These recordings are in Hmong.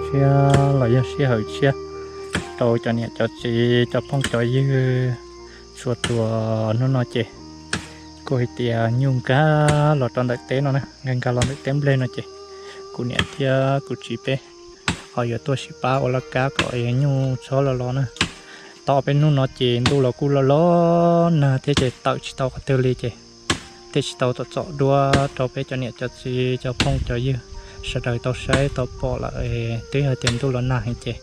Siab los yog sij hawm tshiab rau cov niam cov txiv cov phooj cov ywg txhua tus. Hnub no ces kuj hais tias nyuj nkag los rau ntawm teb no na, nkag nkag los ntawm teb nplej no ces kuv niam thiab kuv txiv peb ho yuav tuaj sib pab ua laj kab kom nyuj txhob los los na. Tau peb hnub no ces ntuj los kuj los los nag thiab ces tawm tsis tau qhov twg li ces thiaj tsis tau txom txom duab rau peb cov niam cov txiv cov phooj cov ywg sawv daws tau saib tau pom lawm. Twb hais tias ntuj los nag heev ces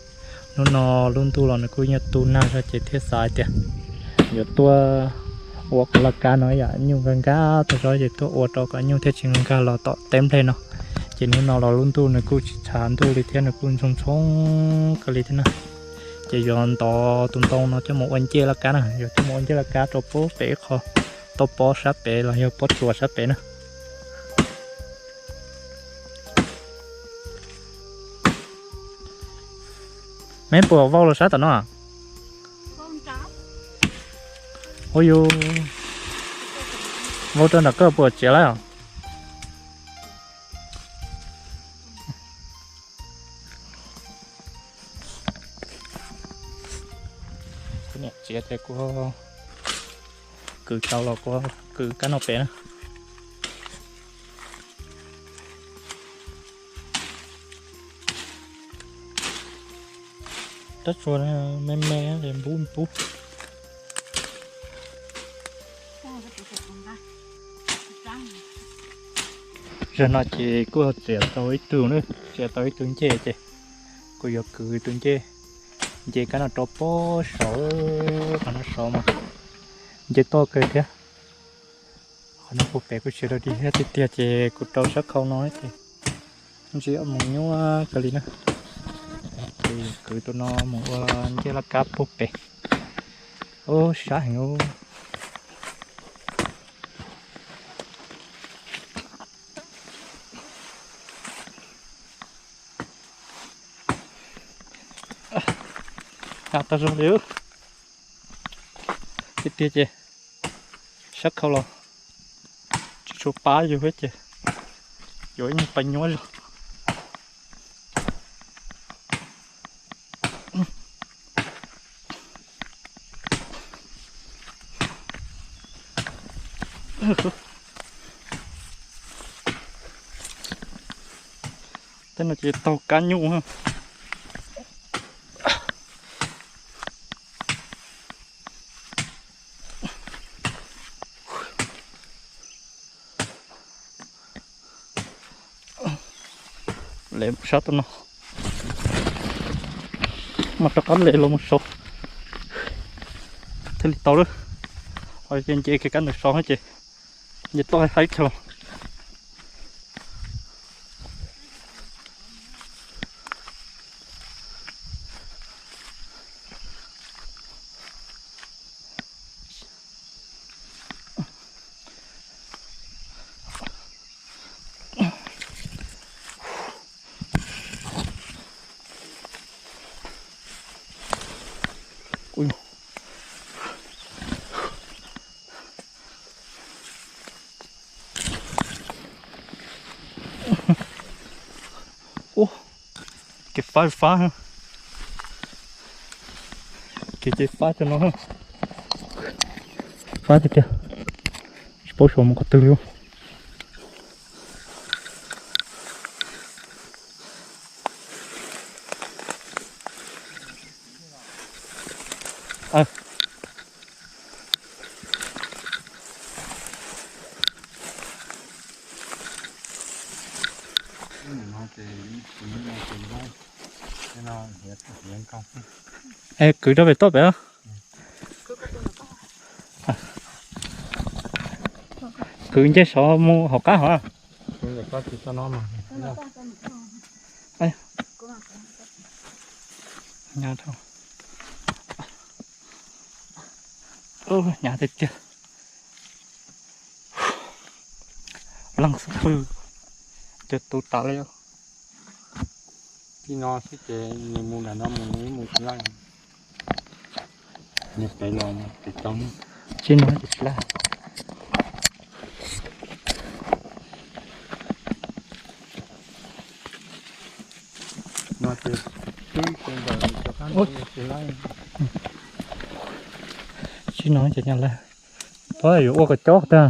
hnub no lub ntuj los nws kuj yuav tu nag zog ces thiaj xav hais tias yuav tuaj ua qhov laj kab no yam nyuj nkag nkag tau zog ces tuaj ua rau kom nyuj thiaj tsis nkag nkag los tom teb nplej no. Ces hnub no los lub ntuj nws kuj tsis tshav ntuj li thiab nws kuj ntxhoo ntxhoo kawg li thiab na. Ces yuav ntov tus ntoo no coj mus ua ncej laj kab na, yuav coj mus ua ncej laj kab rau puag pem ib qho toj pob sab pem los yog pob tsuas sab pem na. Meb puas vau los sab tom no? Ua yus vau rau nram koj puas txiav lawm? Kuv niam txiav ces kuv kwv tau los kuv kwv kab no pem na. Rab tsuas me me es npub npub. Zaum no ces kuj txiav tau ib tug na, txiav tau ib tug ncej ces kuv yuav kwv tus ncej, nce kab no rau pob saud, qhov no saud mas nce toj kawg thiab. Qhov no puag pem kuj tsis dog dig thiab tiag tiag ces kuv rau sab khau no ces ntshe yuav mus nyuaj kawg li na. Ces kwv tus no mus ua ncej laj kab puag pem. Ub, sab heev ub. Nqa tau zoo li tiag tiag ces sab khau los tsis tshua pab yus thiab ces yuav ib nyuag pais nyuaj zog. Tej no ces taug kab nyuj. Les sab tom no mas rov qab les los mus saud thiaj li tau lawm. Ho ces nce kiag kab ntawm saud ces nce toj haib kiag los. Ub, kev fab fab, kev ces fab cov no, fab tiag tiag, tsis paub xyov mus qhov twg li. Es kwv rau pem toj pem. Kwv nce saud mus hauv qab hov. Hnyav tiag tiag. Leej xwb pw, ces tu tas li. Tib no xwb ces nws mus nram no mus nws ib mus tsis laj. Nws pem los pem tau. Tsis no ces tsis laj. No Tsis no ces nyaj lawm. Pab yuav ua kom cob tag.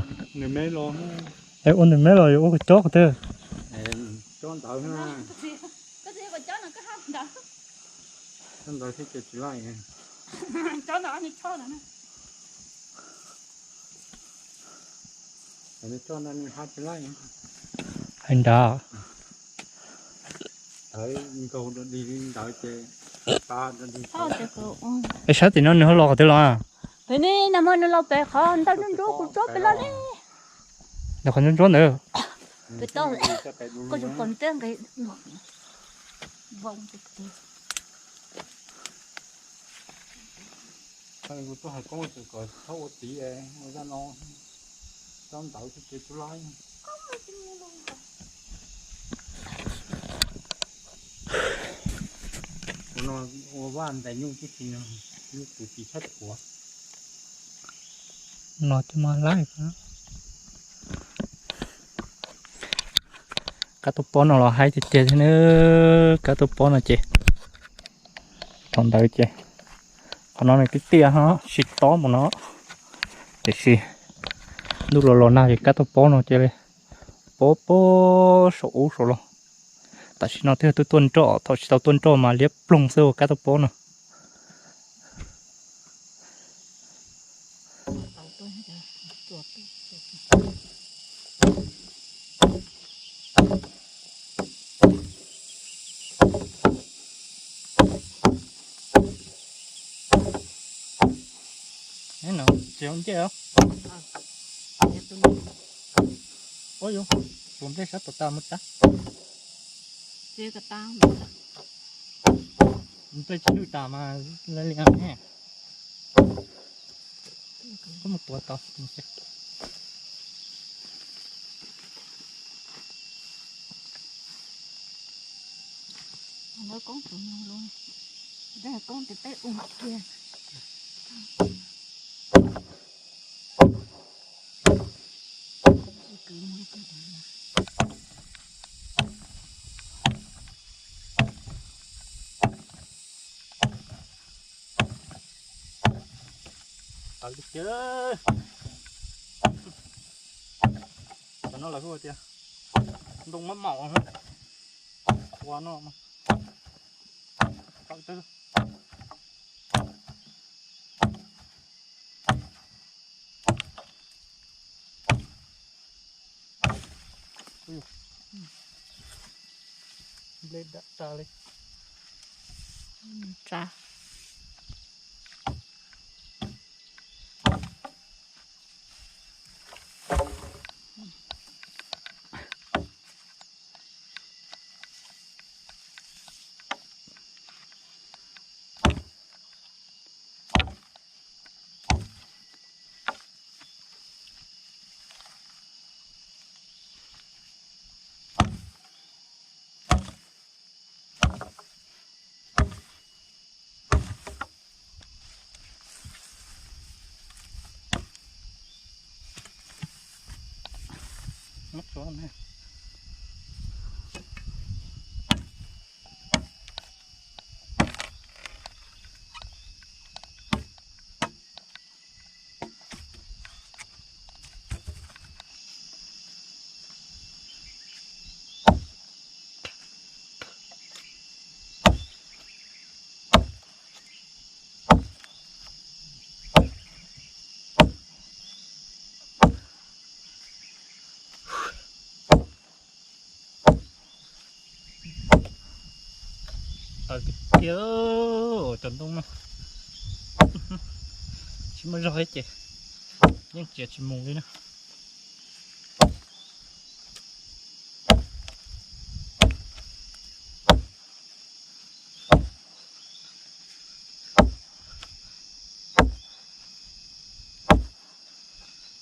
Es ua nws me los yuav ua kom cob tag. Hais nrad. Es sab tim no nws ho los qhov twg los? Pem no mas nws los pem qhov ntawm ntsuab ntsuab kuv tsob pem los ne. Ntawm qhov ntsuab ntsuab ntawd. Pem toj, koj tsis pom nws tej nqe luag. Kuv tuaj hais koob kom txhob ua txiv, ua zaj no, tsob ntawd txhob cia tub laib. Ua no ua vaj ntais nyuj tib si no, nyuj tus tsis tshab thuav. No coj mas laib. Kab tuaj pob no los haib tiag tiag thiab na, kab tuaj pob no ces, thaum ntawd ces, qhov no nws tiaj tiaj ho tsis tob mus no, tiam sis ntuj los los nag ces kab tuaj pob no ces li pob pob saum ub saum los. Tam sim no twb tuaj tuaj nroj, thaum tsis tau tuaj nroj mas liab ploog xwb ua kab tuaj pob no. Tsis ua ncej os. Ua yus, tus nplej sab tom tas mus tsa. Nplej tsis lwj tas mas li ne. Koj mus tuav tau. Koob tus no, koob tes peb ua kiag. Tawv tiag tiag. Cov no lawv hu tias ntoo mab maum, ua no mas tawv tiag. Nplej dam tas li. Tsa. Tawv tiag tiag cov ntoo no. Tsis muaj zog thiab ces yeej txiav tsis mus li na.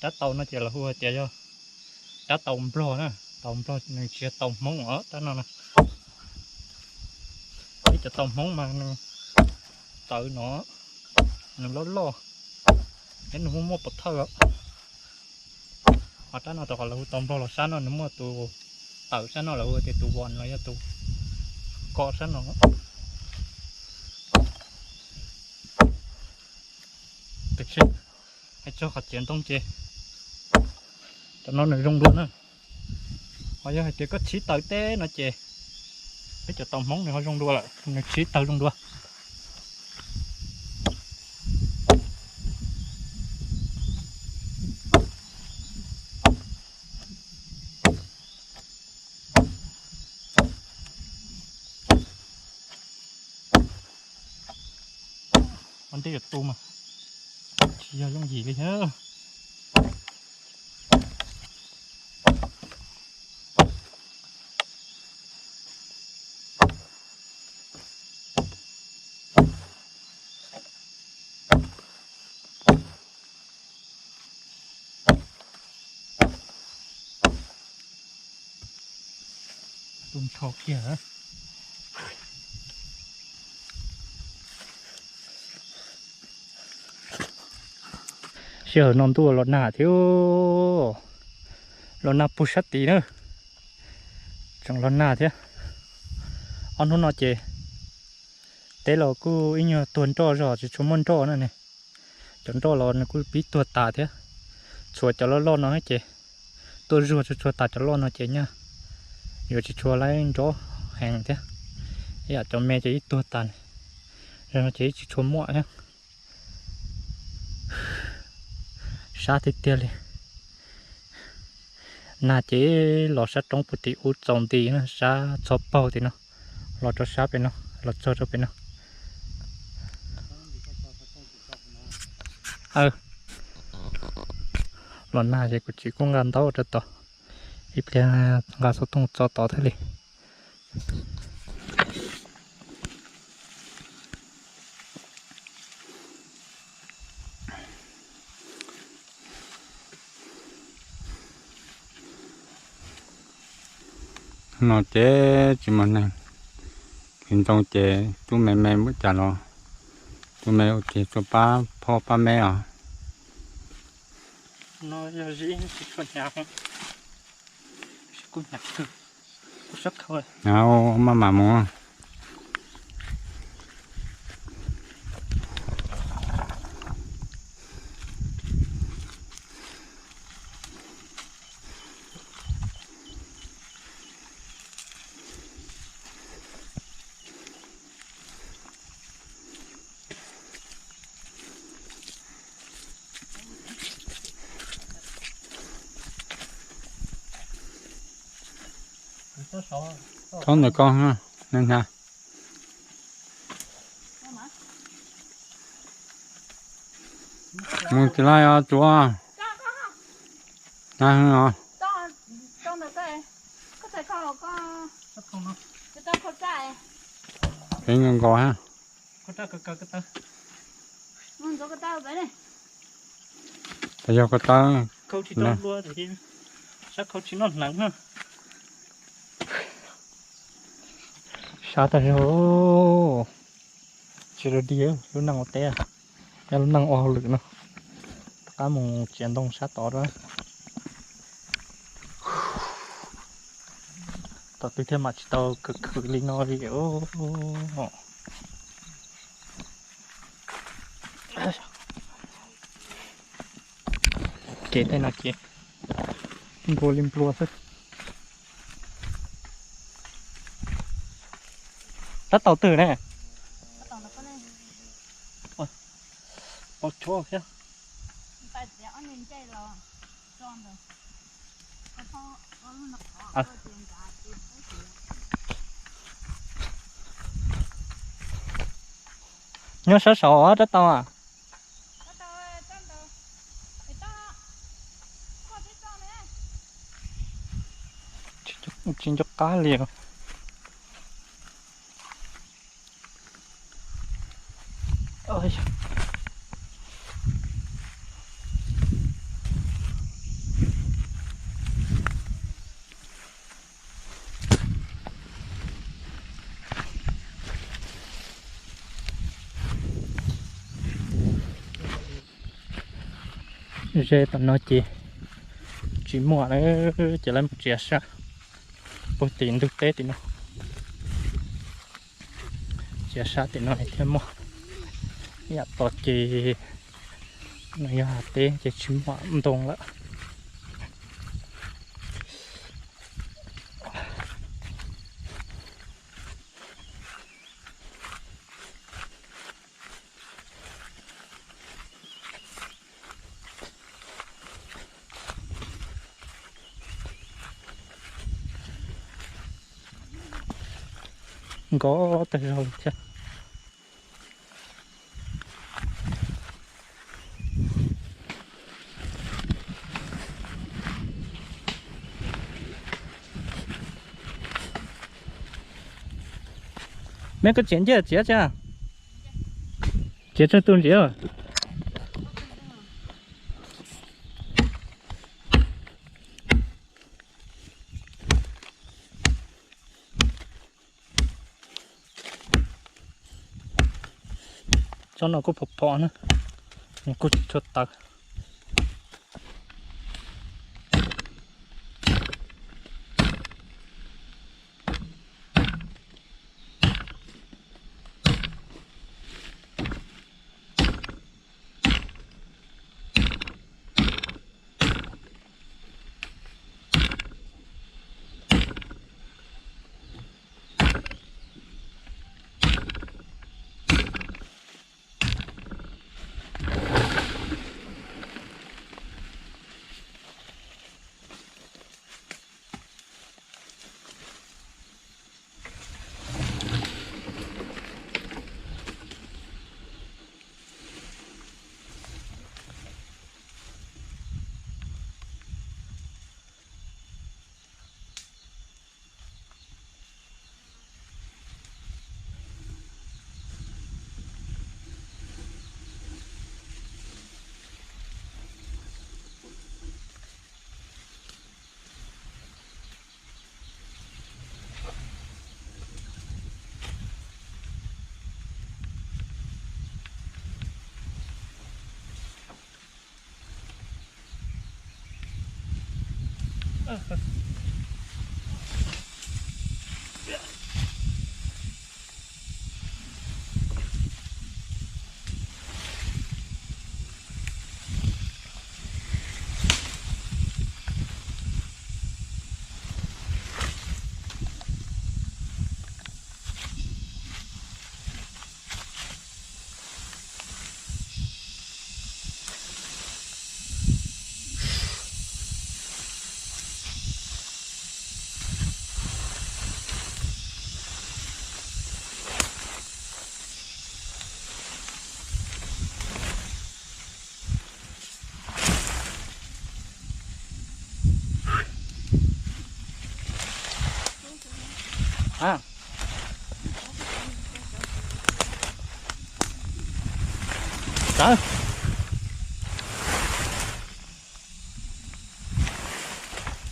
Rab taus no ces lawv hu hais tias yog rab taus nplog na, taus nplog nws tsis yog taus hmoob os rab no na. Ib cov taus hmoob mas nws tawv no, nws loj loj, thiab nws muaj muaj pov thawj os. Ho rab no rau qhov lawv hu taus nplog los sab no nws muaj tus tawm sab no lawv hu tias tus vos los yog tus ko sab no. Pem seb, hais txog qhov txiav ntoo ces cov no nws zoo dua na. Ho yog hais tias koj tshib taws teb no ces peb cov tau Hmoob nws ho zoo dua lawm, nws tshib taws zoo dua. Ua ntej yuav tu mas tsis yog yooj yim li thiab. Tu nrho kiag. Sij hawm no ntuj los nag thiab, los nag puag sab tid na, tseem los nag thiab. Ob hnub no ces teb los kuj ib nyuag tuag nroj zog, tsis tshua muaj nroj na ne. Cov nroj los nws kuj pib tuag tas thiab. Tshuav cov loj loj no ces tuaj zuag tsuag tsuag tas cov loj no ces nyaj yuav tsis tshua laib nroj heev thiab. Ib yam cov me ces ib tuag tas, zaum no ces ib tsis tshua muaj thiab. Sab tiag tiag li. Nag ces los sab roob puag tim ub txaus nti na, sab txhov paug tim no, los rau sab pem no, los txog rau pem no. Los nag ces kuv txiv kuj nqa ntaub rau tod, ib pliag nqa xov tooj tso tod thiaj li. No ces tsis muaj neeg, kev ntoo ces tub me me muab cas los tub me ua ke tsuas pab phoj pab meb os. Maj mam mus. Txhob ntawm koj, neeg hnav. Mus tsis laij os tsuav. Hnav os. Kev nkaus nkaus ha. Yog ko taw. Sab tag zog. Tsis lug dig lub neej ua teb, nyob lub neej ua hauj lwm no. Rov qab mus txiav ntoo sab tod. Thaum twg thiaj mam tsis tau khwv khwv li no li. Kev tej no ces nplua li nplua xwb. Tab tau twg ne? Pau tshuab thiab. Nyob sab saud tab tau a. Tsis nco qab li. Ze tom no ces tsis muaj lawm, ces lawv mus txiav sab puag tim ntug teb tim no. Txiav sab tim no thiaj muaj. Yam tod ces No yog hav teb ces tsis muaj ntoo lawm. Nkov tag zog thiab. Meb koj txiav nciaj txiav tsa, txiav tsawg tus ntxiv. Tsob no kuj phom phom na, nws kuj tsis tshua tawv.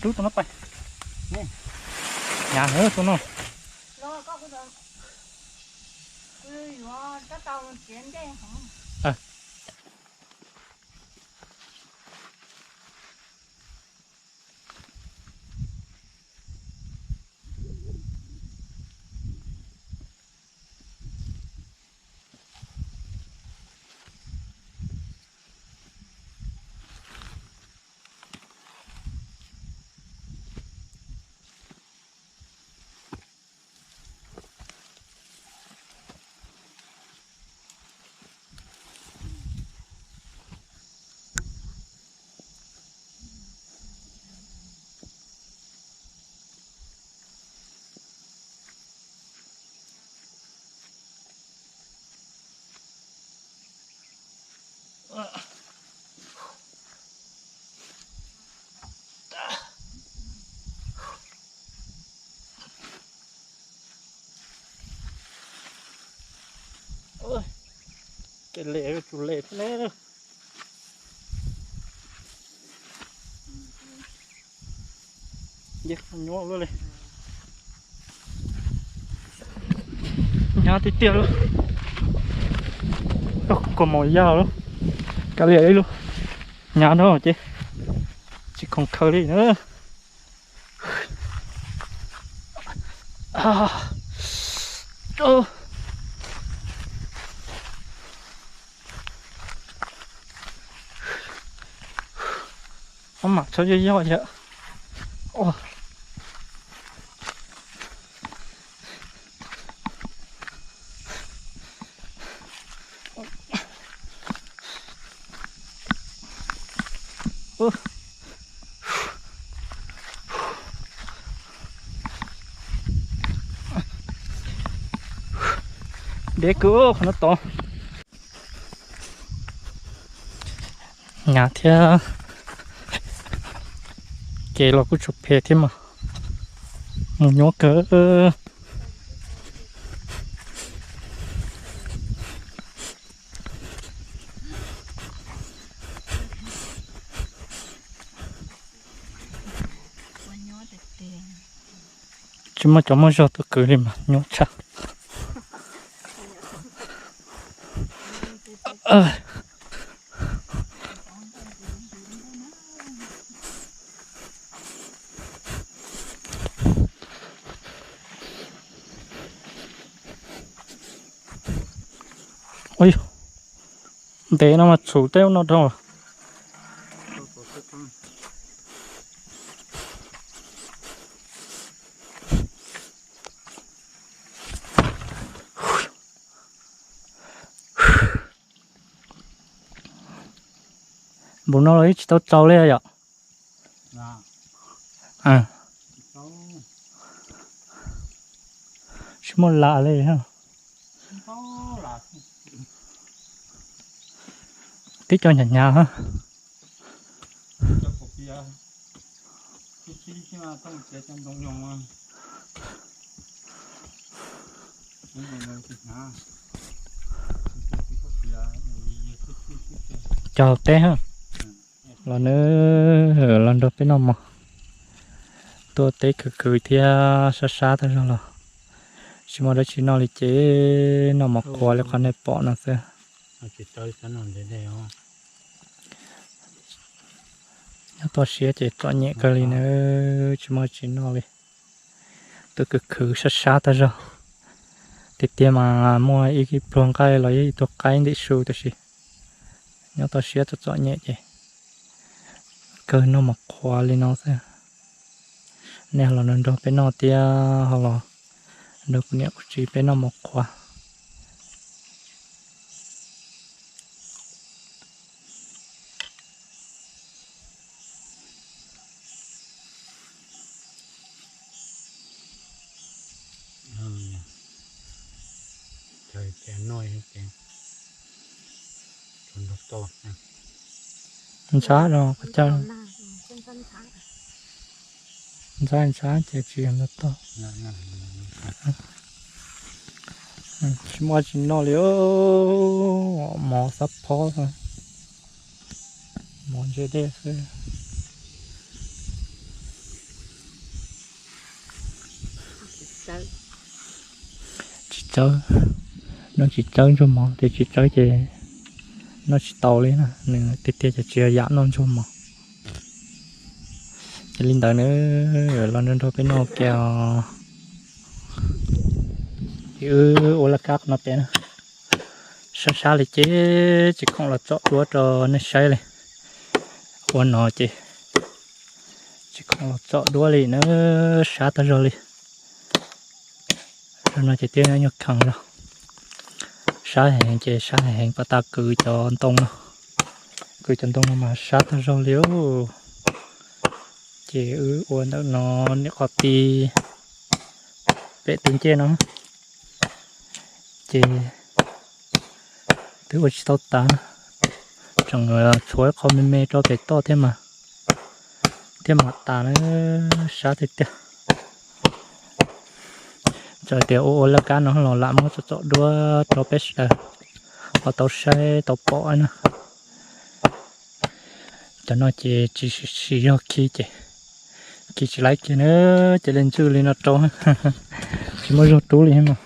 Rub tus no pais. Hnyav heev tus no. Kev lem tsuas lem thiab ne. Nyuaj luaj li. Hnyav tiag tiag lub. Kua mos yau lub. Kav liam ib lub. Hnyav no ces tsis khoom khaws li na. Maj mam tshawb yoj yoj yam. Deb kawg qhov no tod. Hnyav thiab, kev los kuj tshua phem thiab mas, mus nyuaj kawg. Tsis muaj cov muaj zog tuaj kwv li mas nyuaj tshaj. Ua, ntev no mas txhum tej no dhau. Npaum no los yeej tsis tau tsaus li yom. Tsis muaj lam li. Tib co hnyav hnyav. Cog teb ha. Los nawb, los nrog peb noj mov. Tuaj teb khwv khwv thiab sab sab tag zog los tsis muaj dab tsi noj li ces noj mov qhuav li qhov nej pom no xwb. Nyob toj siab ces txom nyem kawg li na, tsis muaj dab tsi noj li. Twb khwv khwv sab sab tag zog. Tiag tiag mas muaj ib pluag nqaij los yog ib tug qaib ntim su tab sis nyob toj siab txom txom nyem ces kawg noj mov qhuav li no xwb. Nej ho los nrog peb noj thiab ho los nrog kuv niam kuv txiv peb noj mov qhuav. Ntxhab no qhov chaw, ntxhab ntxhab ces tsis yog ntau toj. Tsis muaj tsis noj li, mov xab phob, mov ntse dej xwb. Tsis txawb, noj tsis txawb ntsuag mov, tias tsis txawb ces noj tsis tau li na, nws tiag tiag ces tsis yog yam noj ntsuag mov. Ces li ntawd na, los nrog nrog peb noj ua ke os. Ces wb ua laj kab qhov no pem na, sab sab li ces tsis khoom los tsom duab rau nej saib li. Ua no ces tsis khoom los tsom duab li na, sab tag zog li. Zog no ces twb nyuag kheev zog, sab heev ces sab heev pas tas kwv cov ntoo no, kwv cov ntoo no mas sab tag zog li. Ces wb ua ntawm no niam qhov ti pem tus ncej no, ces twb ua tsis tau tas, tseem tshuav ib qho me me rau pem toj thiab mas, thiab mas tas na, sab tiag tiag. Txawm tias ua ua laj kab no los lam muab tsom tsom duab rau peb sawv daws ho tau saib tau pom na. Cov no ces tsis siv zog khi ces, khi tsis laib kiag na, ces li ntswj li no rau, tsis muaj zog rub li mas,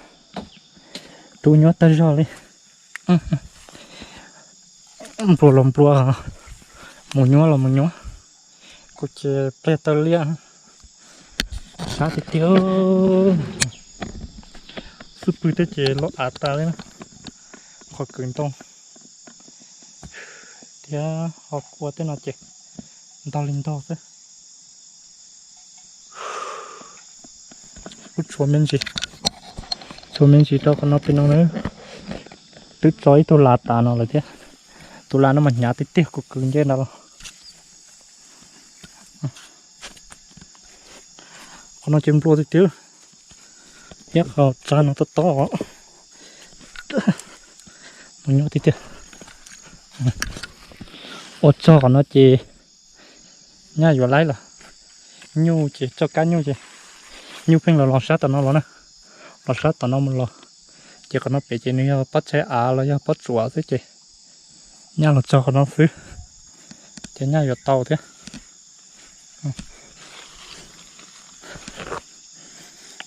rub nyuab tag zog li. Nplua los nplua, mus nyuab los mus nyuab, kuv ces pliag taw liaj, sab tiag tiag. Xub pwg thiab ces loj av tas li na, qhov kwv ntoo thiab ho ua tej no ces Ntog li ntog xwb. Kuj tshuav me ntsis, tshuav me ntsis rau qhov no pem no na. Twb tso ib tug las tas no lawm thiab. Tus las no mas hnyav tiag tiag, kuv kwv nce ntawd los. Qhov no ces nplua tiag tiag, thiab qhov tsag no tob tob os. Mus nyob tiag tiag. Ua txog qhov no ces nyaj yuav laib lawm. Nyuj ces txoj kab nyuj ces nyuj pheej los los sab tom no los na, los sab tom no mus los. Ces qhov no pem ces nws yog pob txha av los yog pob tsuas xwb ces nyaj los txog qhov no xwb, ces nyaj yuav tau thiab.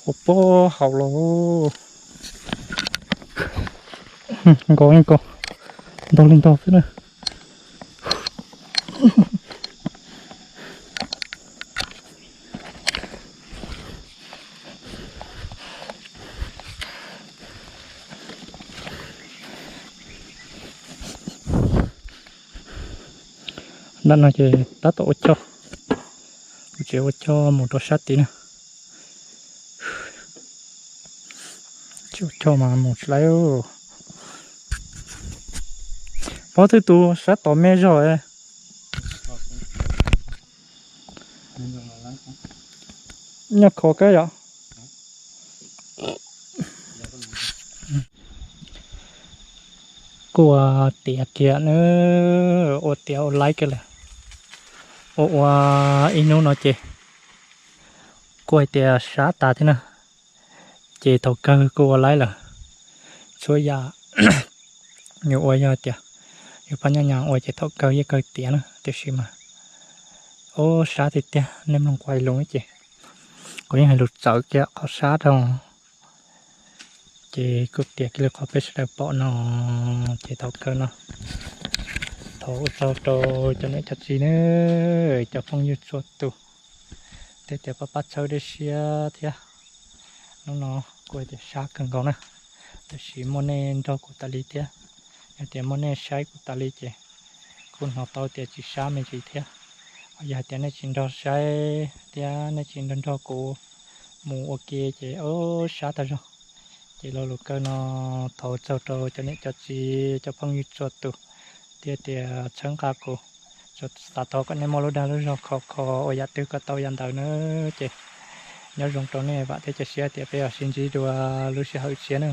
Ua pob haus los nkaus nkaus, ntog li ntog xwb na. Nram no ces tab tom ua choj, kuv tseem ua choj mus rau sab tid na. Tsis ua choj mas mus tsis laib. Pob twb tu sab tom me zog. Nyob kho kawg yom. Kuj ua tiav kiag na, ua tiav ua laib kiag lawm. Ua ua ib hnub no ces kuj hais tias sab tas thiab na, ces thaum kawg kuj ua laib lawm. Txhua yam yus ua yog tias yus pab nyaj nyas ua ces thaum kawg yeej kawg tiav na, tiam sis mas ub sab tiag tiag, nej mloog kuv hais lus ces kuv yeej hais lus txawv kiag qhov sab rau. Ces kuj tiav kiag li qhov peb sawv daws pom no, ces thaum kawg no thov ua tsaug rau cov niam cov txiv na, cov phooj ywg txhua tus, thiab tias pab pab txhawb dej siab thiab. Hnub no kuj hais tias sab kawg nkaus na, tiam sis muaj nej nrog kuv tas li thiab. Yog tias muaj nej saib kuv tas li ces kuj hnov tau tias tsis sab me ntsis thiab. Yog hais tias nej tsis nrog saib thiab nej tsis nrog nrog kuv mus ua ke ces ub sab tag zog. Ces lo lus kawg no thov ua tsaug rau cov niam cov txiv cov phooj ywg txhua tus, thiab tias txhawb nqa kuv, tsuas xav thov kom nej muaj lub dag lub zog khov kho ua yam twg kom tau yam ntawd na. Ces nyob zoo rau nej, vam thiab cia siab tias peb yuav sib ntsib dua lub sij hawm tshiab na.